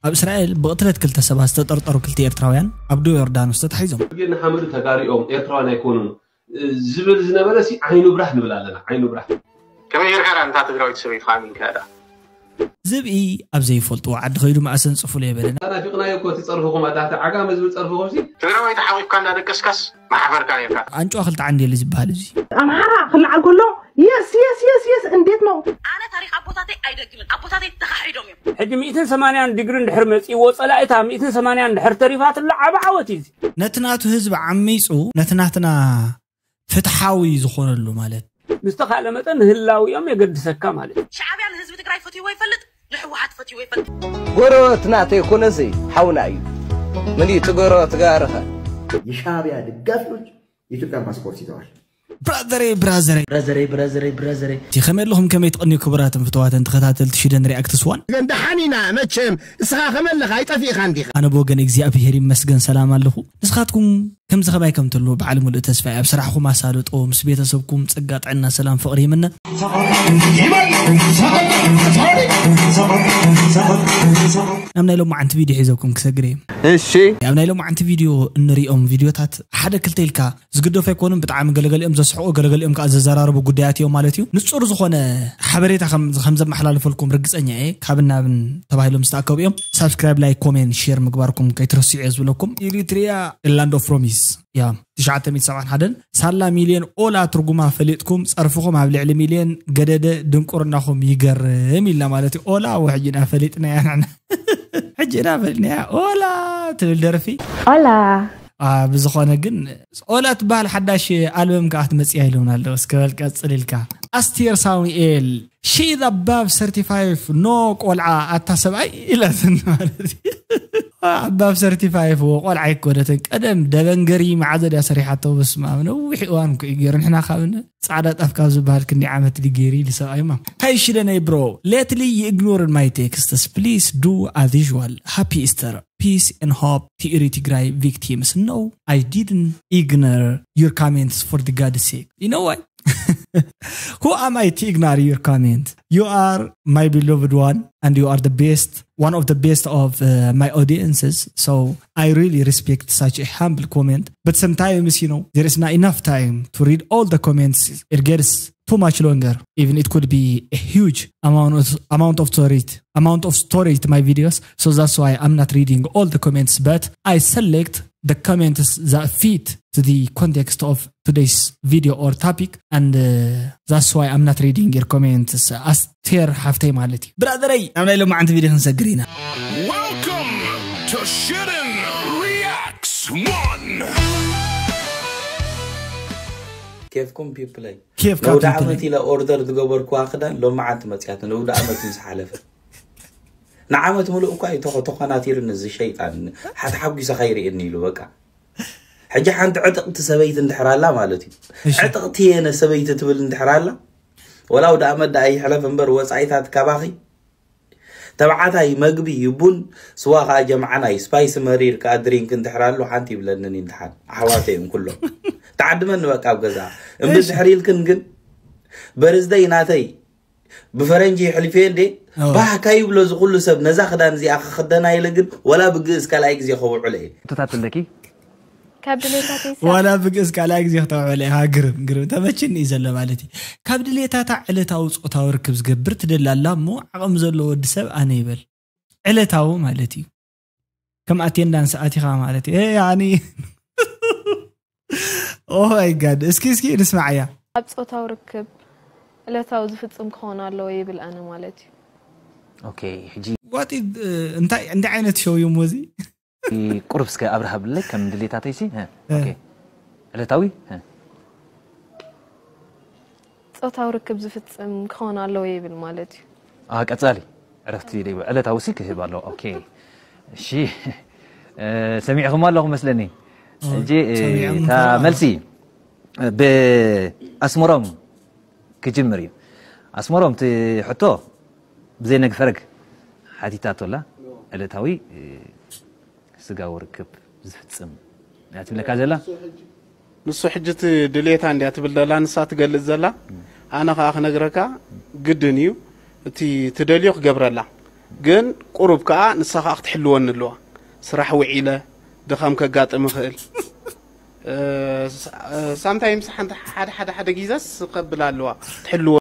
ኣብ እስራኤል ብቕትለት ክልተ ሰባት ዝተጠርጠሩ ክልተ ኤርትራውያን ኣብ ዶ ዮርዳኖስ ተታሒዞም። ግን ንሓመዱ ተጋሪኦም ኤርትራውያን ኣይኮኑን ዝብል ዝነበረ ሲ ዓይኑ ብራህ ንብል ኣለና። ዓይኑ ብራህ። ከመይ ጌርካ ዳ እንታ ትግራዊት ሰበይትኻ ኣሚንካ ዳ? ዝብኢ ኣብ ዘይፈልጥዎ ዓዲ ኸይዱ መኣሰን ጽፉል የበለና። ናፊቕናዮ እኮ እቲ ጸርፍኹም ኣታ እቲ ዓጋመ ዝብል ጸርፍኹም ሲ ትግራዋይ ተሓቂፍካ እንዳደቀስካስ መሓፈርካ ኔርካ። ኣንጭዋ ክልተ ዓንዴል እዩ ዝበሃል እዚ። ኣምሓራ ክልዓል ከሎ የስ የስ የስ የስ እንዴት ነው? ኣነ ታሪክ ኣቦታተይ ኣይደግምን። ኣቦታተይ ተኻሒዶም እዮም። ሕጂ ሚእትን ሰማንያን ዲግሪ እንድሕር መጺእዎ ጸላኢታ ሚእትን ሰማንያን እንድሕር ተሪፋትላ ዓቢ ዓወት እዩ እዚ። ነቲ ናቱ ህዝቢ ዓሚጹ ነቲ ናትና ፍትሓዊ ዝኾነሉ ማለት ምስ ተኻእለ መጠን ንህላዊኦም የገድሰካ ማለት እዩ። ሻዕብያ ንህዝቢ ትግራይ ፈትይዎ ይፈልጥ፣ ንህወሓት ፈትይዎ ይፈልጥ። ጎረወት ናተይ ኮነሲ ሓውና እዩ። ምን ትገረወት ጋርኸ የሻዕብያ ደጋፊዎች የኢትዮጵያን ፓስፖርት ይዘዋል። ብራዘረይ ብራዘረይ ብራዘረይ ብራዘረይ ብራዘረይ እቲ ከመይ ኣለኹም ከመይ ትቐንዩ ክቡራትን ፍትዋትን ተኸታተልቲ ሽደን ሪኣክትስ ዋን። ግን ደሓን ኢና መቸም እስኻ ከመለኻ ኣይጠፊእኻን ዲኻ? ኣነ ብወገን እግዚኣብሔር ይመስገን ሰላም ኣለኹ። ንስኻትኩም ከምዚ ከማይ ከም ትህልዉ በዓል ሙሉእ ተስፋ እየ። ኣብ ስራሕኹም ኣሳልጦ፣ ምስ ቤተሰብኩም ጸጋ፣ ጥዕና፣ ሰላም፣ ፍቕሪ ይምነ። ናብ ናይ ሎማዓንቲ ቪድዮ ሒዘኩም ክሰግር እየ። እሺ ኣብ ናይ ሎማዓንቲ ቪድዮ እንሪኦም ቪድዮታት ሓደ ክልተ ኢልካ ዝግደፉ ኣይኮኑን። ብጣዕሚ ገለገሊኦም ዘስሕቁ ገለገሊኦም ከዓ ዘዘራርቡ ጉዳያት እዮም ማለት እዩ። ንጹር ዝኾነ ሓበሬታ ከም ከም ዘመሓላልፈልኩም ርግጸኛ እየ። ካብን ናብን ተባሂሎም ዝተኣከቡ እዮም። ሳብስክራይብ፣ ላይክ፣ ኮሜንት፣ ሼር ምግባርኩም ከይትረስዑ እየ ዝብለኩም። ኢሪትሪያ ላንድ ኦፍ ፕሮሚስ ያ ትሽዓተ ሚእቲ ሰብዓን ሓደን ሳላ ሚልዮን ኦላ ትርጉማ ፈሊጥኩም ጸርፍኹም ኣብ ልዕሊ ሚልዮን ገደደ ድንቁርናኹም ይገርም ኢልና ማለት እዩ። ኦላ ወሕጅና ፈሊጥናያ ንሕና ሕጂ ኢና ፈሊጥናያ ኦላ ትብል ደርፊ ኦላ ብዝኾነ ግን ኦላ ትበሃል ሓዳሽ ኣልበም ከዓ ክትመፅያ ኢሎም ኣለዉ እስከ በል ቀፅል ኢልካ ኣስቴር ሳሙኤል she is above thirty-five no ቆልዓ ኣታ ሰብኣይ ኢላትን ማለት እዩ above thirty-five ዎ ቆልዓ ኣይኮነትን ቀደም ደበንገሪ መዓዘ ድያ ሰሪሓቶ በስመ ኣብ ነዊሕ እዋን እኮ እዩ ገይሩ ንሕና ካብ ጻዕዳ ጣፍ ካብ ዝበሃል ክንደይ ዓመት ድዩ ገይሩ ኢሉ ሰብኣይማ ሃይ ሽደነይ bro lately you ignored my texts please do as usual happy Easter peace and hope to Eri Tigray victims no I didn't ignore your comments for the God's sake you know why who am I to ignore your comment you are my beloved one and you are the best one of the best of uh, my audiences so I really respect such a humble comment but sometimes you know there is not enough time to read all the comments it gets too much longer even it could be a huge amount of, amount of story amount of story to my videos so that's why I'm not reading all the comments but I select the comments that fit to the context of today's video or topic and uh, that's why I'm not reading your comments ኣስቴር ሓፍተይ ማለት እዩ ብራዘረይ ናብ ናይ ሎማዓንቲ ቪድዮ ክንሰግር ኢና Welcome to Shitten Reacts one. ኬፍኩም ፒፕለይ ኬፍካ ነውዲ ዓመት ኢለ ኦርደር ዝገበርኩዋ ክዳን ሎማዓንቲ መፅያት ነውዲ ዓመት ምስ ሓለፈ ንዓመት ሙሉእ እኳ እዩ ተኾ- ተኾናቲርኒ እዚ ሸይጣን ሓትሓጒሰ ከይርእየኒ ኢሉ በቃ ሕጂ ሓንቲ ዕጥቕቲ ሰበይቲ እንድሕር ኣላ ማለት እዩ ዕጥቕቲ የነ ሰበይቲ ትብል እንድሕር ኣላ ወላ ውዲ ኣመት ደኣ ይሕለፍ እምበር ወፃኢታት ካባኺ ተባዓታይ መግቢ ቡን ስዋ ከዓ ጀምዓ ናይ ስፓይሲ መሪር ከዓ ድሪንክ እንድሕር ኣሎ ሓንቲ ይብለንን ይንትሓን ኣሕዋተይ እዮም ኩሎም ተዓድመኒ በቃ ኣብ ገዛ እምቢ ድሕር ኢልክን ግን በርዝደይ ናተይ ብፈረንጂ ይሕልፍዮ እንዴ ባህ ካይብሎ ዝኩሉ ሰብ ነዛ ክዳን እዚኣ ክክደና ኢለ ግን ወላ ብግእዝ ካልኣይ ግዜ ከውዕሎ እየ ሕቶታት ኣለኪ ካብ ድሌታተይ ዋላ ብግእዝ ካልኣይ ግዜ ክተውዕለ ኢኻ ግርም ግርም ተመችኒ እዩ ዘሎ ማለት እዩ ካብ ድሌታታ ዕለታዊ ፆታዊ ርክብ ዝገብር ትደላላ እሞ ዓቕሚ ዘለዎ ወዲ ሰብ ኣነ ይበል ዕለታዊ ማለት እዩ ከም ኣቴንዳንስ ኣቲኻ ማለት እዩ ኣኒ ኦይ ጋድ እስኪ እስኪ ንስማዓያ ኣብ ፆታዊ ርክብ ዕለታዊ ዝፍፅም ክኾን ኣለዎ ይብል ኣነ ማለት እዩ ኦኬ ሕጂ ዋጢ እንታይ እንታይ ዓይነት ሸው እዩ ሞዚ ቁሩብ እስከ ኣብርሃ ብለይ ከም ድሌታተይሲ ኦኬ ዕለታዊ ፆታዊ ርክብ ዝፍፅም ክኾን ኣለዎ ይብል ማለት እዩ ቀፃሊ ዕረፍቲ ደይቡ ዕለታዊ ሲ ክህብ ኣለዎ ኦኬ እሺ ሰሚዕኹም ኣለኹም መስለኒ ሕጂ እታ መልሲ ብኣስመሮም ክጅምር እዩ ኣስመሮም እቲ ሕቶ ብዘይ ነግፈረግ ሓቲታቶ ኣላ ዕለታዊ ስጋዊ ርክብ ዝፍፅም እያ ትብለካ ዘላ ንሱ ሕጂ እቲ ድሌታ እንድያ ትብል ዘላ ንሳ ትገልፅ ዘላ ኣነ ከዓ ክነግረካ ግድን እዩ እቲ ትደልዮ ክገብረላ ግን ቁሩብ ከኣ ንሳ ከኣ ክትሕልወኒ ኣለዋ። ስራሕ ውዒለ ድኻም ከጋጥም ይኽእል። ሳምታይምስ ሓንቲ ሓደ ሓደ ሓደ ግዜስ ከብላ ኣለዋ። ትሕልወ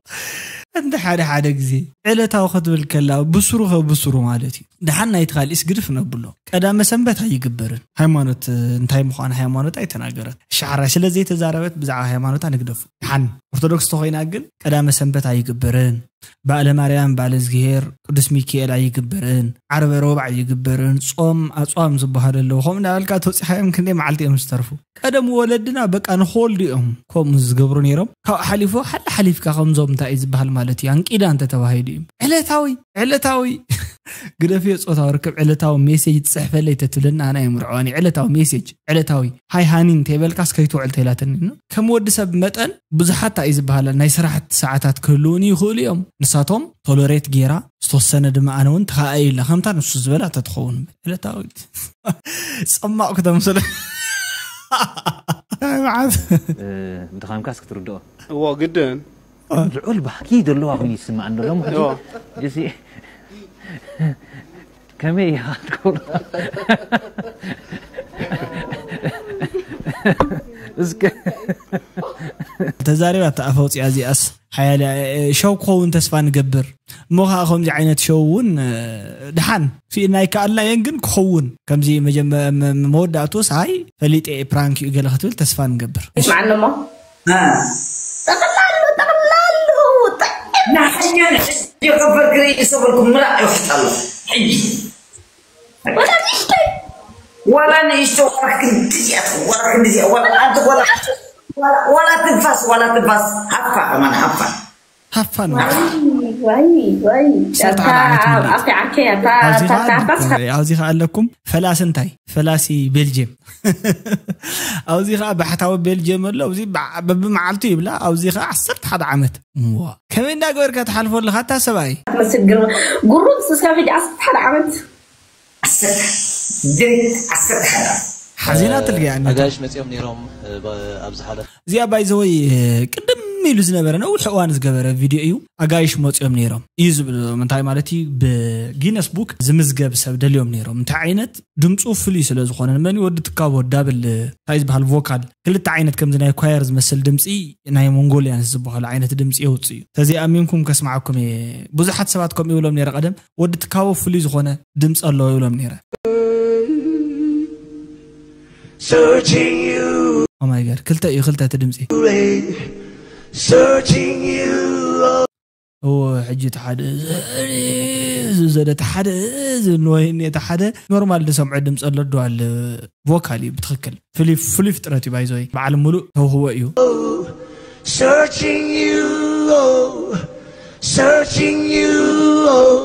እንተ ሓደ ሓደ ግዜ ዕለታዊ ክትብል ከላ ብስሩ ከብስሩ ማለት እዩ። ደሓን ናይቲ ካሊእስ ግድፍ ነብሎ። ቀዳመ ሰንበት ኣይግበርን። ሃይማኖት እንታይ ምዃን ሃይማኖት ኣይተናገረት። ሻዕራይ ስለ ዘይተዛረበት ብዛዕባ ሃይማኖት ኣንግደፉ። ደሓን ኦርቶዶክስ ተኾይና ግን ቀዳመ ሰንበት ኣይግበርን። በዓለ ማርያም፣ በዓለ እዝግሄር፣ ቅዱስ ሚካኤል ኣይግበርን። ዓርበ ሮባዕ ኣይግበርን። ጾም ኣጽዋም ዝበሃሉ ኣለዉ። ከምኡ እንዳበልካ ተወፂኻዮም ክንደይ መዓልቲ እዮም ዝተርፉ። ቀደም ወለድና በቃ ንኸወልዱ እዮም ከምኡ ዝገብሩ ነይሮም። ካብ ሓሊፎ ሓላ ሓሊፍካ ከምዞም እንታይ እዩ ዝበሃል ማለት እዩ። ኣንቂዳ እንተተባሂሉ እዩ። ዕለታዊ፣ ዕለታዊ ግደፍዮ ጾታዊ ርክብ ዕለታዊ ሜሴጅ ትጽሕፈለይ ተትብለና ኣና ይምርዖኒ። ዕለታዊ ሜሴጅ፣ ዕለታዊ ሃይ ሃኒ እንተይበልካስ ከይትውዕል ተይላትኒ። ከም ወዲ ሰብ መጠን ብዙሓት እንታይ እዩ ዝበሃል ናይ ስራሕቲ ሰዓታት ክህልውኒ ይኽእሉ እዮም። ንሳቶም ቶሎሬት ጌራ ዝተወሰነ ድማ ኣነ እውን ተኸኣዩ ኢላ ከምታ ንሱ ዝበላ ተትኸውን ዕለታዊት ጸማቕ ክተምስል። መዓት ብድኻምካስ ክትርድኦ እዎ ግድን ልዑል ባህኪ ዘለዋ ኮይኑ ይስማዕ ኣሎ። ሎሚ ሕጂ እዎ። እዚ ከመይ ኢኻ ትገብሮ? እስከ ተዛሪባ ተኣፈውፅያ እዚኣስ ሓያለ ሸው ክኸውን ተስፋ ንገብር። እሞ ከዓ ከምዚ ዓይነት ሸው እውን ድሓን ስኢና ይከኣልና እየን ግን ክኸውን ከምዚ መጀመ- መ- መወዳእትኡስ ኣይ ፈሊጠ እየ ፕራንክ እዩ ገለ ክትብል ተስፋ ንገብር። ይስማዓኒ እሞ ጠቕላሉ ጠቕላሉ ጥዕም ንሓኛ ንሕጂ ከበር ክርኢ ሰበልኩም ምራቕ ይውሕጥ ኣሎ። ሕጂ ወላ ንእሽተይ ዋላ ንእሽቶ ዋላ ክንድዚኣ ዋላ ክንድዚኣ ዋላ ኣንቲ ዋላ ዋላ- ዋላ ትንፋስ ዋላ ትንፋስ ሃፋ ከማን ሃፋ ሃፋ ነው። ዋይ ዋይ ሰርት ሓደ ዓመት ሙሉእ። ኣብቲ ዓርከይ ኣታ ኣብዚ ኣታ ከዓ ኣታ ኣብዚ ከዓ ኣለኩም ፈላሲ እንታይ ፈላሲ ቤልጅየም ኣብዚ ከዓ ባሕታዊ ቤልጅየም ኣሎ። እዚ በ- በብመዓልቱ ይብላ። ኣብዚ ከዓ ዓሰርተ ሓደ ዓመት ዋ ከመይ እንዳገበርካ ትሓልፎ ኣለካ ኣታ ሰብኣይ መስግር ጉሩብ ስስካ ፊድ ዓሰርተ ሓደ ዓመት ዓሰርተ ድሪት ዓሰርተ ሓደ ሓዚና ትልግያ ኣጋይሽ መፂኦም ነይሮም እ፣ ብ- ኣብ ዝሓለፈ እዚኣ ባይዘወይ ቅድም ኢሉ ዝነበረ ነዊሕ እዋን ዝገበረ ቪድዮ እዩ። ኣጋይሽ መፂኦም ነይሮም እዩ ዝብል። ምንታይ ማለት እዩ? ብጊነስ ቡክ ዝምዝገብ ሰብ ደልዮም ነይሮም። እንታይ ዓይነት ድምፁ ፍሉይ ስለ ዝኾነ ንመን ወዲ ትካቦ ዳብል እንታይ ዝበሃል ቮካል ክልተ ዓይነት ከምዚ ናይ ኳየር ዝመስል ድምፂ ናይ ሞንጎሊያንስ ዝበሃሉ ዓይነት ድምፂ የውፅእ እዩ። ተዘይኣሚንኩም ከስማዓኩም እየ። ብዙሓት ሰባት ከምኡ ይብሎም ነይረ ቀደም ወዲ ትካቦ ፍሉይ ዝኾነ ድምፂ ኣለዎ ይብሎም ነይረ። Searching you, ኦማይጋድ ክልተ እዩ ክልተ እቲ ድምፂ searching you. እዎ ሕጂ እቲ ሓደ ዝዘደ እቲ ሓደ ዝንወይኒ እቲ ሓደ ኖርማል ዝሰምዖ ድምፂ ኣሎ ዶ ኣለ ቮካል እዩ ብትኽክል ፍሉይ ፍሉይ ፍጥረት እዩ ባይዘወይ በዓል ሙሉእ ተውህቦ እዩ። Searching you, oh, searching you, oh,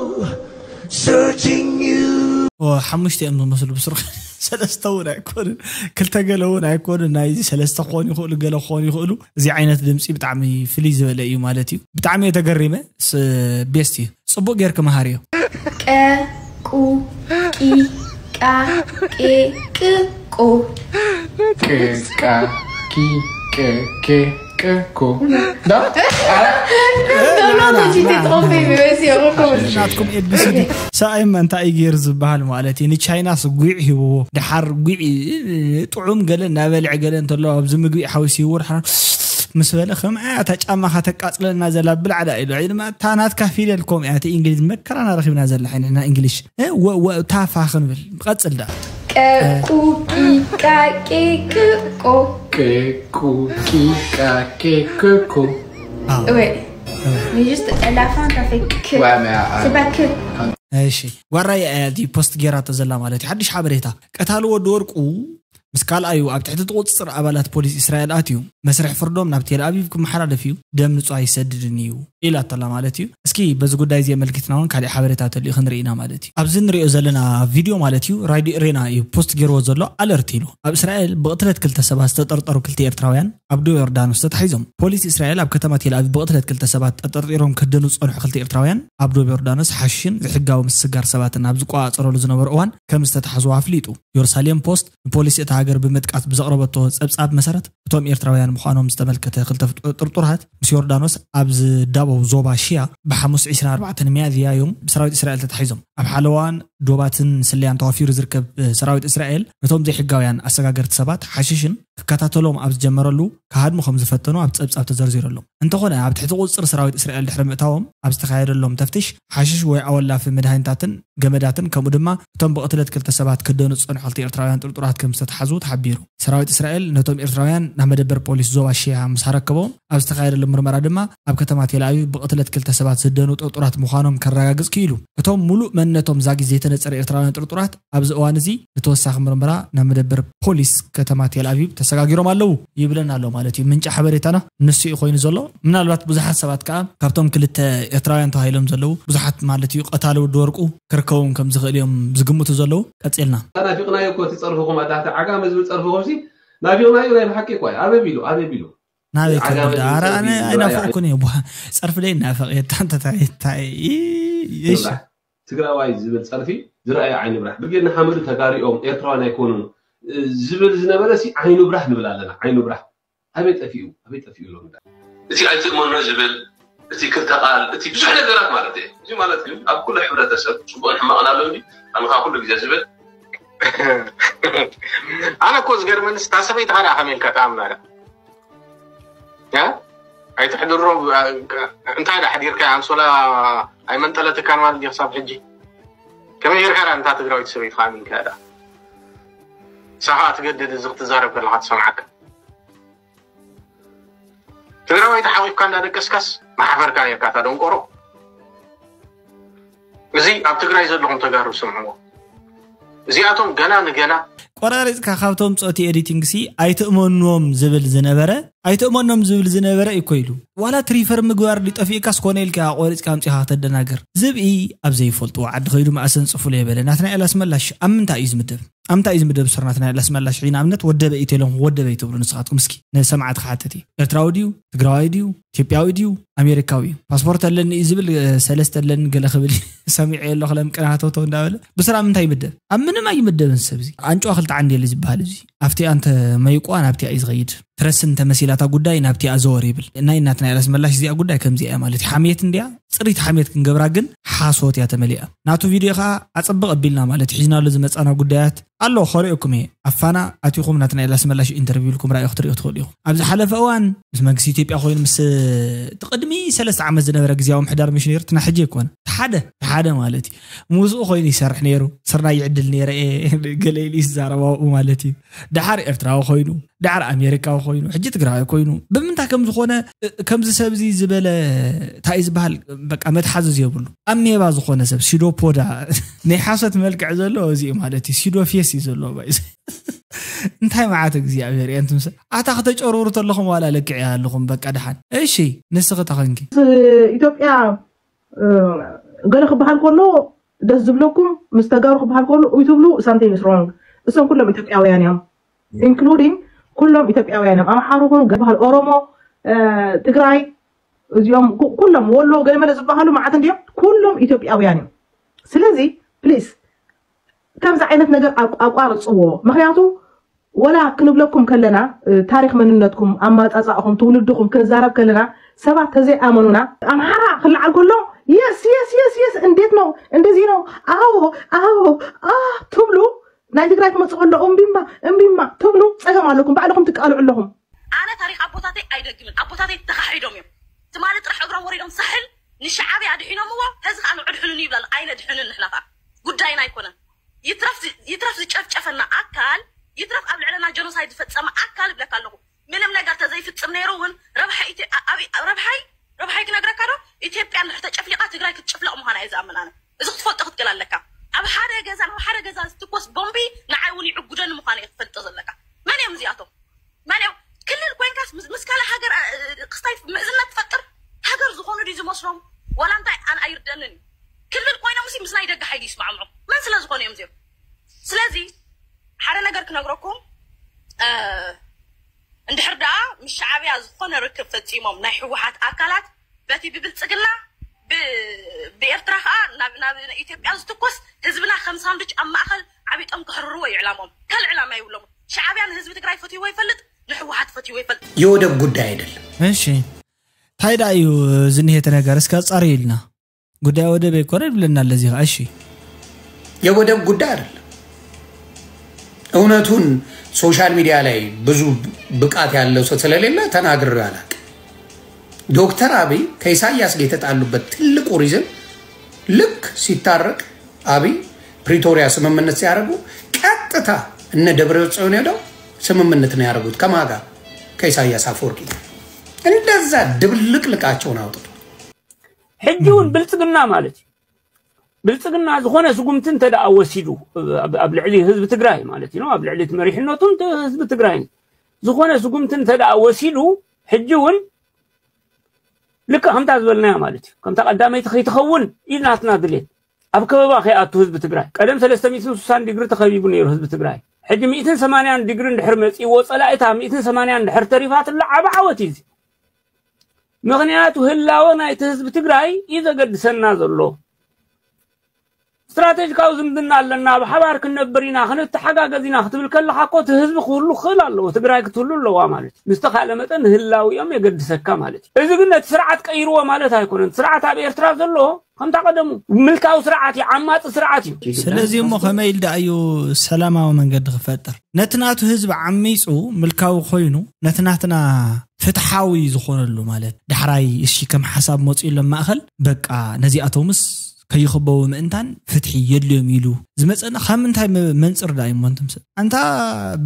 searching you. ኦ፣ ሓሙሽተ እዮም ዝመስሉ ብስሩ ሰለስተ እውን ኣይኮኑን ክልተ ገለ እውን ኣይኮኑን ናይዚ ሰለስተ ክኾኑ ይኽእሉ ገለ ክኾኑ ይኽእሉ። እዚ ዓይነት ድምፂ ብጣዕሚ ፍልይ ዝበለ እዩ ማለት እዩ። ብጣዕሚ እየ ተገሪመ። ቤስት እዩ። ፅቡቅ ጌርክ መሃር እዩ። ቀ ቁ ቂ ቃ ቄ ቅ ቁ ቅ ቃ ቂ ቅ ቅ ቁ ዳ ናትኩም ኤቢሲዲ ሰብኣይማ እንታይ እዩ ገይሩ ዝበሃል ማለት እዩ። ንቻይናስ ጒዕ ሂብዎ ድሓር ጒዕ ጥዑም ገለ እናበልዐ ገለ እንተሎ ኣብዚ ምግቢ ሓዊስ ሂብዎ ድሓር ምስ በለ ከምኣ እታ ጫማኻ ተቃፅለልና ዘላ ብላዕዳ ኢሉ ሕጂ ድማ እታ ናትካ ፊደል ከምኡ እያ እቲ እንግሊዝ መከራና ረኺብና ዘላ ንሕና እንግሊሽ ታፋ ክንብል ቀፅል ዳ ቀ ቁ ቂ ቃ ቄ ቅ ቆ ቅ ቁ ቂ ቃ ቄ ቅ ቁ ወይ ንጅስት ጠላፋን ካፌ ክ ዋምያ ስባክ እሺ ጓራይ እቲ ፖስት ጌራቶ ዘላ ማለት እዩ ሓድሽ ሓበሬታ ቀታሊ ወዲ ወርቁ ምስ ካልኣዩ ኣብ ትሕቲ ቁፅፅር ኣባላት ፖሊስ እስራኤል ኣትዩ መስርሕ ፍርዶም ናብ ቴል ኣቪቭ ክመሓላለፍ እዩ ደም ንፁህ ኣይሰድድን እዩ ኢላቶላ ማለት እዩ። እስኪ በዚ ጉዳይ እዚ ኣመልኪትና እውን ካሊእ ሓበሬታ ተልዩ ክንርኢ ኢና ማለት እዩ። ኣብዚ ንሪኦ ዘለና ቪድዮ ማለት እዩ ራዲዮ ሬና እዩ ፖስት ገይርዎ ዘሎ ኣለርት ኢሉ ኣብ እስራኤል ብቕትለት ክልተ ሰባት ዝተጠርጠሩ ክልተ ኤርትራውያን ኣብ ዶብ ዮርዳኖስ ተታሒዞም። ፖሊስ እስራኤል ኣብ ከተማ ቴል ኣቪቭ ብቕትለት ክልተ ሰባት ተጠርጢሮም ከደኑ ዝጸንሑ ክልተ ኤርትራውያን ኣብ ዶብ ዮርዳኖስ ሓሽሽን ዘይሕጋዊ ምስግጋር ሰባትን ኣብ ዝቆጻጸረሉ ዝነበሩ እዋን ከም ዝተታሕዙ ኣፍሊጡ። ዮርሳሌም ፖስት ንፖሊስ እታ ሃገር ብምጥቃስ ብዘቕረበቶ ጸብጻብ መሰረት እቶም ኤርትራውያን ምዃኖም ዝተመልከተ ክልተ ጥርጡራት ምስ ዮርዳኖስ ኣብ ዝዳበው ዞባ ሽያ ብሓሙስ ዕስራን ኣርባዕተን ሚያዝያ እዮም ብሰራዊት እስራኤል ተታሒዞም። ኣብ ሓለዋን ዶባትን ስለያን ተዋፊሩ ዝርከብ ሰራዊት እስራኤል ነቶም ዘይሕጋውያን ኣሰጋገርቲ ሰባት ሓሽሽን ክከታተሎም ኣብ ዝጀመረሉ ክሃድሙ ከም ዝፈተኑ ኣብ ጸብጻብ ተዘርዚሩ ኣሎ። እንተኾነ ኣብ ትሕቲ ቁጽጥር ሰራዊት እስራኤል ድሕሪ ምእታዎም ኣብ ዝተኻየደሎም ተፍትሽ ሓሽሽ ወይ ኣወላፊ መድሃኒታትን ገመዳትን ከምኡ ድማ እቶም ብቕትለት ክልተ ሰባት ክደኑ ዝጸንሑ ክልተ ኤርትራውያን ጥርጡራት ከም ዝተተሓዙ ተሓቢሩ። ሰራዊት እስራኤል ነቶም ኤርትራውያን ናብ መደበር ፖሊስ ዞባ ሺያ ምስ ኣረከቦም ኣብ ዝተኻየደሉ ምርመራ ድማ ኣብ ከተማ ቴል ኣቪቭ ብቕትለት ክልተ ሰባት ዝደኑ ጥርጡራት ምዃኖም ከረጋግጽ ክኢሉ። እቶም ሙሉእ መንነቶም ዛጊት ዘይተነጸረ ኤርትራውያን ጥርጡራት ኣብዚ እዋን እዚ ንተወሳኺ ምርመራ ናብ መደበር ፖሊስ ከተማ ቴል ኣቪቭ ተሰጋጊሮም ኣለዉ ይብለና ኣሎ ማለት እዩ ምንጪ ሓበሬታና። ንሱ እዩ ኮይኑ ዘሎ። ምናልባት ብዙሓት ሰባት ከዓ ካብቶም ክልተ ኤርትራውያን ተባሂሎም ዘለዉ ብዙሓት ማለት እዩ ቀታሊ ወዲ ወርቁ ክርከቦም ከም ዝኽእል እዮም ዝግምቱ ዘለዉ። ቀጺልና። ናፊቕናዮ እኮ እቲ ጸርፍኹም ኣታ፣ እቲ ዓጋመ ዝብል ጸርፍኹም ሲ ናፊቕናዮ ናይ ብሓቂ እኮ እዩ። ኣበይ ቢሉ፣ ኣበይ ቢሉ? ናበይ ዓጋመ ከብል? ዝብል ኣረ ጸርፊ ኣነ ዝብል ኣይናፍቕኩን እየ። ቡሃ ጸርፊ ደይ ናፍቕ እየ። ታንተ ታይ ታይ? ይሽ። ይብላዕ። ትግራዋይ ዝብል ጸርፊ ዝረኣየ ዓይኑ ብራሕ። ብርጌድ ንሓመዱ ተጋሪኦም ኤርትራውያን ኣይኮኑን ዝብል ዝነበረ ሲ ዓይኑ ብራሕ ንብል ኣለና። ዓይኑ ብራሕ። ኣበይ ጠፊኡ? ኣበይ ጠፊኡ ሎም? እቲ ኣይትእመኖ ዝብል፣ እቲ ክልተ ቃል፣ እቲ ብዙሕ ነገራት ማለት እዩ። እዚ ማለት ግን ኣብ ኩሉ ሕብረተሰብ ጽቡቕን ሕማቕን ኣሎ እንጂ፣ ኣነ ከዓ ኩሉ ግዜ ዝብል። ኣነ እኮ ዝገርመንስ፣ እታ ሰበይቲ ኻዳ ከመይ ኢልካ ትኣምና ዳ? ያ? ኣይትሕድሮ፣ እንታይ ዳ ሕዲርካ፣ ኣንሶላ ኣይመንጠለትካን ማለት ድዩ ክሳብ ሕጂ? ከመይ ጌርካ ዳ፣ እንታ ትግራዊት ሰበይቲ ኻኣ ኣሚንካ ዳ? ንሳ ኻኣ ትገድድ፣ እዚ ክትዛረብ ከለኻ ትሰምዓካ። ትግራዋይ ተሓቂፍካ እንዳደቀስካስ ምሓፈርካ ኔርካ፣ እታ ደንቆሮ። እዚ ኣብ ትግራይ ዘለኹም ተጋሩ ስምዕዎ። እዚኣቶም ገና ንገና ቆራሪጽካ ካብቶም ጾቲ ኤዲቲንግ ሲ ኣይትእመኖም ዝብል ዝነበረ፣ ኣይትእመኖም ዝብል ዝነበረ እዩ እኮ ኢሉ። ዋላ ትሪፈር ምግባር ድዩ ጠፊእካስ ኮነ ኢልካ ቆሪጽካ ኣምጺኻ ከተደናግር። ዝብኢ ኣብ ዘይፈልጥዎ ዓዲ ከይዱ መኣሰን ጽፉ ለየበለ። ናትናኤል ኣስመላሽ ኣብ ምንታይ እዩ ዝምደብ? ኣብ ምንታይ እዩ ዝምደብ ሱር ናትናኤል ኣስመላሽ? ሕጂ ንኣብነት ወደበ እዩ ተሎም ወደበ እዩ ትብሉ ንስኻትኩም። እስኪ ንሰማዕቲ ክሓትት እዩ። ኤርትራዊ ድዩ? ትግራዋይ ድዩ? ኢትዮጵያዊ ድዩ? ኣሜሪካዊ እዩ። ፓስፖርት ኣለኒ እዩ ዝብል፣ እ፣ ሰለስተ ኣለኒ ገለ ክብል እዩ። ሰሚዐ የሎ ክለም ቅናተውተው እንዳበለ። ብስራ ምንታይ ይምደብ? ኣብ ምንም ኣይምደብን ሰብ እዚ። ኣንጭዋ ክልተ ዓንዲ የለ ዝበሃል እዚ። ኣብቲኣ እንተ መይቋ ናብቲኣ እዩ ዝኸይድ። ትረስን እንተ መሲላታ ጉዳይ ናብቲኣ ዘወር ይብል። ናይ ናትናኤል ኣስመላሽ እዚኣ ጉዳይ ከምዚኣ እያ ማለት እዩ። ሓሜት እንድያ፣ ጽሪት ሓሜት ክንገብራ ግን ሓሶት እያ ተመሊኣ። ናቱ ቪድዮ ኸኣ ኣጸብቕ ኣቢልና ማለት እዩ። ሒዝናሉ ዝመጻና ጉዳያት ኣሎ፣ ከርእየኩም እየ። ኣብ ፋና ኣቲኹም ናትናኤል ኣስመላሽ ኢንተርቪው ኢልኩም ራእዩ ክትርእዩ ትኽእሉ ኢኹም። ኣብ ዝሓለፈ እዋን ምስ መንግስቲ ኢትዮጵያ ኮይኑ ምስ እቲ ቅድሚ ሰለስተ ዓመት ዝነበረ ግዝያዊ ምሕዳር ምሽ ነይሩ፣ እቲ ናይ ሕጂ ኣይኮነ። እቲ ሓደ፣ እቲ ሓደ ማለት እዩ። ምስኡ ኮይኑ ይሰርሕ ነይሩ። ስርናይ ይዕድል ነይረ እየ፣ ገለ ኢሉ እዩ ዝዛረብ ኣብኡ ማለት እዩ። ደሓር ኤርትራዊ ኮይኑ፣ ደሓር ኣሜሪካዊ ኮይኑ፣ ሕጂ ትግራዋይ ኮይኑ፣ ብምንታይ ከም ዝኾነ፣ እ፣ ከምዚ ሰብ እዚ ዝበለ፣ እንታይ እዩ ዝበሃል፣ በቃ መትሓዚ ዘየብሉ። ኣሜባ ዝኾነ ሰብ፣ ሲዶፖዳ፣ ናይ ሓሶት መልክዕ ዘለዎ እዚ እዩ ማለት እዩ። ሲዶ ፌስ እዩ ዘለዎ፣ ባይዘ። እንታይ መዓት እግዚኣብሔር እየ፣ እንትምሰ-፣ ኣታ ክተጨርብሩ ተለኹም ዋላ ለክዕ ኣለኹም፣ በቃ ደሓን። እሺ፣ ንስኺ ተኸንኪ። ኢትዮጵያ፣ እ፣ ገለ ክበሃል ከሎ ደስ ዝብለኩም፣ ምስ ተጋሩ ክበሃል ከሎ፣ እይ ትብሉ፣ something is wrong። እሶም ኩሎም ኢትዮጵያውያን እዮም። ኢንክሉዲንግ ኩሎም ኢትዮጵያውያን እዮም። ኣምሓሩ ይኹን፣ ገለ በሃል ኦሮሞ፣ እ፣ ትግራይ፣ እዚኦም ኩ-፣ ኩሎም ወሎ፣ ገለመለ ዝበሃሉ መዓት እንዲዮም፣ ኩሎም ኢትዮጵያውያን እዮም። ስለዚ፣ ፕሊስ፣ ከምዚ ዓይነት ነገር ኣቋ-፣ ኣቋርጽዎ። ምኽንያቱ፣ ወላ ክንብለኩም ከለና፣ እ፣ ታሪኽ መንነትኩም፣ ኣማጻጻእኹም፣ ትውልድኹም ክንዛረብ ከለና፣ ሰባት ተዘይኣመኑና፣ ኣምሓራ ክለዓል ከሎ፣ የስ፣ የስ፣ የስ፣ የስ፣ እንዴት ነው? እንደዚህ ነው? ኣዎ፣ ኣዎ፣ ኣ፣ ትብሉ፣ ናይ ትግራይ ክመጽእ ከሎ፣ እምቢማ፣ እምቢማ፣ ትብሉ፣ ጸገም ኣለኩም፣ ባዕልኹም ትቃልዑ ኣለኹም። ኣነ ታሪኽ ኣቦታተይ ኣይደግምን። ኣቦታተይ ተኻሒዶም እዮም። ትማሊ ጥራሕ እግሮም ወሪዶም ሳሕል ንሻዕብያ ኣድሒኖምዎ፣ ሕዚ ኸኣ ንዕድሕኑኒ ይብላሉ። ኣይነድሕንን ንሕና ኸኣ። ጉዳይና ኣይኮነን። ይትረፍ ዝ-፣ ይትረፍ ዝጨፍጨፈና ኣካል፣ ይትረፍ ኣብ ልዕለና ጀኖሳይድ ዝፈጸመ ኣካል እብለካ ኣለኹ። ምንም ነገር ተዘይፍጽም ነይሩ እውን ረብሓ ኢትዮ-፣ ኣ-፣ ኣብ-፣ ረብሓይ፣ ረብሓይ ክነግረካ ዶ? ኢትዮጵያ እንድሕር ተጨፍሊቓ ትግራይ ክትጭፍለቕ ምዃና እየ ዝኣምን ኣነ። እዚ ክትፈልጦ ክትክእል ኣለካ። ኣብ ሓደ ገዛ፣ ኣብ ሓደ ገዛ ዝትኮስ ቦምቢ ንዓይ እውን ይዕጉደኒ ምዃኑ እየ ክትፈልጦ ዘለካ። መን እዮም እዚኣቶም? መን እዮም? ክልል ኮይንካስ ምስ፣ ምስ ካልእ ሃገር፣ እ፣ እ፣ ክስታይ ምእዝነት ትፈጥር? ሃገር ዝኾኑ ድዩ ዝመስሎም? ዋላ እንታይ ኣነ ኣይርደንን እዩ። ክልል ኮይኖም ሲ ምስ ናይ ደገ ሓይሊ ይስማዕምዑ። መን ስለ ዝኾኑ እዮም እዚኦም? ስለዚ ሓደ ነገር ክነግረኩም፣ እ፣ እንድሕር ደኣ ምስ ሻዕብያ ዝኾነ ርክብ ፈጺሞም ናይ ህወሓት ኣካላት በቲ ብብልጽግና ብ-፣ ብኤርትራ ኸኣ ናብ፣ ናብ ኢትዮጵያ ዝትኮስ ህዝብና ከም ሳንዱች ኣብ ማእኸል ዓቢጦም ክሕርርዎ እዩ ዕላሞም። ካልእ ዕላማ የብሎምን። ሻዕብያ ንህዝቢ ትግራይ ፈትይዎ ይፈልጥ፣ ንህወሓት ፈትይዎ ይፈልጥ። የወደብ ጉዳይ አይደለም። እሺ፣ እንታይ ደኣ እዩ ዝኒሄ እቲ ነገር? እስከ ኣጻርዩ ኢልና። ጉዳይ ወደብ ኣይኮነ ይብለና ኣለዚ ኸኣ። እሺ። የወደብ ጉዳይ አይደለም። እውነቱን ሶሻል ሚዲያ ላይ ብዙ ብቃት ያለው ሰው ስለሌለ ተናግሬ አላውቅም። ዶክተር አብይ ከኢሳያስ ጋር የተጣሉበት ትልቁ ሪዝን፣ ልክ ሲታረቅ አብይ ፕሪቶሪያ ስምምነት ሲያደርጉ ቀጥታ እነ ደብረ ጽዮን ሄደው ስምምነት ነው ያደረጉት። ከማን ጋር? ከኢሳያስ አፈወርቂ ጋር። እንደዛ ድብልቅልቃቸውን አውጥቶ ሕጂ እውን ብልጽግና ማለት እዩ። ብልጽግና ዝኾነ ስጉምቲ እንተ ደኣ ወሲዱ፣ ኣብ ኣብ ልዕሊ ህዝቢ ትግራይ ማለት እዩ፣ ኣብ ልዕሊ እቲ መሪሕነቱን ህዝቢ ትግራይን ዝኾነ ስጉምቲ እንተ ደኣ ወሲዱ፣ ሕጂ እውን ልክዕ ከምታ ዝበልናያ ማለት እዩ። ከምታ ቀዳመይቲ ከይትኸውን እዩ ናትና ድሌት። ኣብ ከበባ ከይኣቱ ህዝቢ ትግራይ። ቀደም ሰለስተ ሚእትን ስሳን ዲግሪ ተኸቢቡ ነይሩ ህዝቢ ትግራይ። ሕጂ ሚእትን ሰማንያን ዲግሪ እንድሕር መጺእዎ ጸላኢታ ሚእትን ሰማንያን እንድሕር ተሪፋትላ ዓቢ ዓወት እዩ እዚ። ምኽንያቱ ህላወ ናይቲ ህዝቢ ትግራይ እዩ ዘገድሰና ዘሎ። ስትራቴጂካዊ ዝምድና ኣለና፣ ብሓባር ክንነብር ኢና፣ ክንተሓጋገዝ ኢና ክትብል ከለኻ እኮ እቲ ህዝቢ ክህሉ ክኽእል ኣለዎ፣ ትግራይ ክትህሉ ኣለዋ ማለት እዩ። ምስ ተኻእለ መጠን ንህላዊኦም የገድሰካ ማለት እዩ። እዚ ግን ነቲ ስርዓት ቀይርዎ ማለት ኣይኮነን። እቲ ስርዓት ኣብ ኤርትራ ዘሎ ከምታ ቀደሙ ምልካዊ ስርዓት እዩ፣ ዓማፂ ስርዓት እዩ። ስለዚ እሞ ከመይ ኢል ደኣ እዩ ሰላማዊ መንገዲ ክፈጥር? ነቲ ናቱ ህዝቢ ዓሚፁ ምልካዊ ኮይኑ ነቲ ናትና ፍትሓዊ ዝኾነሉ ማለት ዳሕራይ እሺ ከም ሓሳብ መፂኡሎም ማእኸል በቃ ነዚኣቶምስ ከይኽበቡ ምእንታን ፍትሒ የድልዮም ኢሉ ዝመፀና ካብ ምንታይ መ- መንፅር ደኣ እዩ እሞ እንትምስል ኣንታ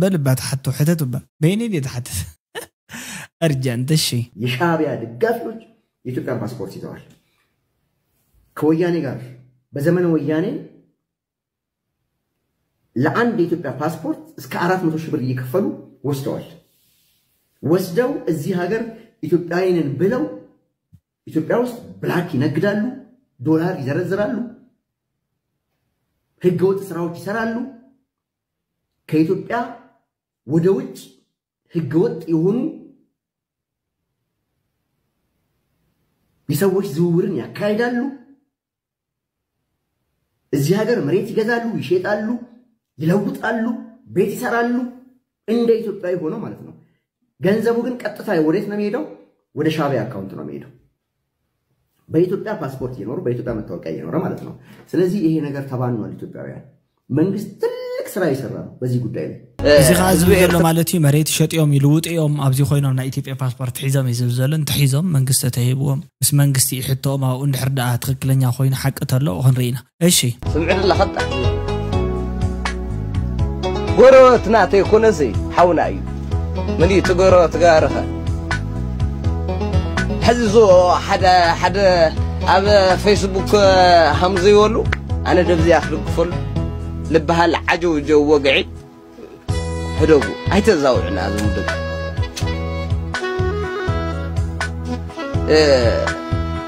በልባ ትሓቶ ሕተት እባ በይነይ ድየ ትሓትት እርጀንት እሺ የሻዕቢያ ደጋፊዎች የኢትዮጵያን ፓስፖርት ይዘዋል። ከወያኔ ጋር በዘመነ ወያኔ ለአንድ የኢትዮጵያ ፓስፖርት እስከ አራት መቶ ሺህ ብር እየከፈሉ ወስደዋል። ወስደው እዚህ ሀገር ኢትዮጵያዊ ነን ብለው ኢትዮጵያ ውስጥ ብላክ ይነግዳሉ፣ ዶላር ይዘረዝራሉ፣ ህገወጥ ስራዎች ይሰራሉ። ከኢትዮጵያ ወደ ውጭ ህገወጥ የሆኑ የሰዎች ዝውውርን ያካሂዳሉ። እዚህ ሀገር መሬት ይገዛሉ፣ ይሸጣሉ፣ ይለውጣሉ፣ ቤት ይሰራሉ። እንደ ኢትዮጵያዊ ሆኖ ማለት ነው። ገንዘቡ ግን ቀጥታ ወዴት ነው የሚሄደው? ወደ ሻዕቢያ አካውንት ነው የሚሄደው። በኢትዮጵያ ፓስፖርት እየኖሩ በኢትዮጵያ መታወቂያ እየኖረ ማለት ነው። ስለዚህ ይሄ ነገር ተባኗል። ኢትዮጵያውያን መንግስት ትልቅ ስራ እየሰራ ነው በዚህ ጉዳይ ላይ። እዚ ከዓ ዝብል ዘሎ ማለት እዩ መሬት ሸጢኦም ይልውጡ እዮም ኣብዚ ኮይኖም ናይ ኢትዮጵያ ፓስፖርት ሒዞም እዩ ዝብል ዘሎ እንተሒዞም መንግስቲ ተተሂብዎም ምስ መንግስቲ ይሕተኦም ኣብኡ እንድሕር ደኣ ትኽክለኛ ኮይኑ ሓቂ ተሎ ክንርኢ ኢና እሺ ስምዕኒ ኣለኸጣ ጎረበትና ተይኮነሲ ሓውና እዩ ምን እዩ ትገሮ ትጋርኸ ሕዚ ዞ ሓደ ሓደ ኣብ ፌስቡክ ሃምዘይበሉ ኣነ ደብዚኣ ክልግፈሉ ልበሃል ዓጀው ጀው ወግዒ ሕደጉ ኣይተዛውዕና ዝምድብ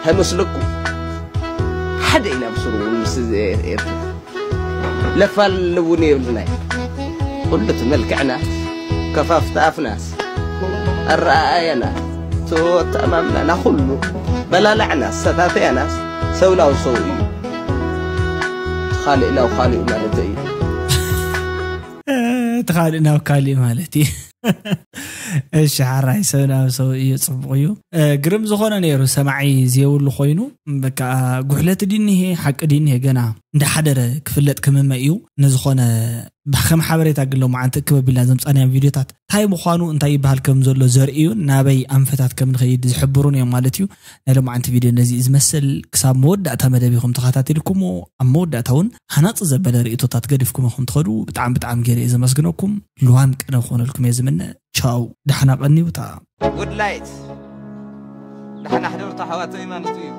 ተመስለኩ ሓደ ኢና ብስሩ ምስ ኤርትራ ለፋል እውን የብልናይ ኩሉ እቲ መልክዕናስ ከፋፍቲ ኣፍናስ ኣረኣእያና ተወተኣማምናና ኩሉ በላላዕናስ ሰታተያናስ ሰውናው ሰው እዩ ካልእ ናብ ካልእ ማለት እዩ እቲ ካልእ ናብ ካልእ ማለት እዩ እሺ ሓራይ ሰብ ናብ ሰብ እዩ ፅቡቅ እዩ ግርም ዝኾነ ነይሩ ሰማዒ ዝየብሉ ኮይኑ በቃ ጉሕለት ድንሄ ሓቂ ድንሄ ገና እንዳሓደረ ክፍለጥ ክምመ እዩ ንዝኾነ ከም ሓበሬታ ግን ሎማዓንቲ እክብ ኣቢልና ዘምፃናዮም ቪድዮታት እንታይ ምዃኑ እንታይ ይበሃል ከም ዘሎ ዘርእዩን ናበይ ኣንፈታት ከም ንኸይድ ዝሕብሩን እዮም ማለት እዩ ናይ ሎማዓንቲ ቪድዮ ነዚ ዝመስል ክሳብ መወዳእታ መደብ ኢኹም ተኸታቲልኩሞ ኣብ መወዳእታ እውን ሃናፂ ዘበለ ርእቶታት ገዲፍኩም ኢኹም ትኸዱ ብጣዕሚ ብጣዕሚ ገይረ እየ ዘመስግነኩም ልዋም ቅነ ክኾነልኩም እየ ዝምነ ቻው ዳሕና ቀንዩ ታ ጉድላይት ዳሕና ሕደርቶ ሓዋተይ ማለት እዩ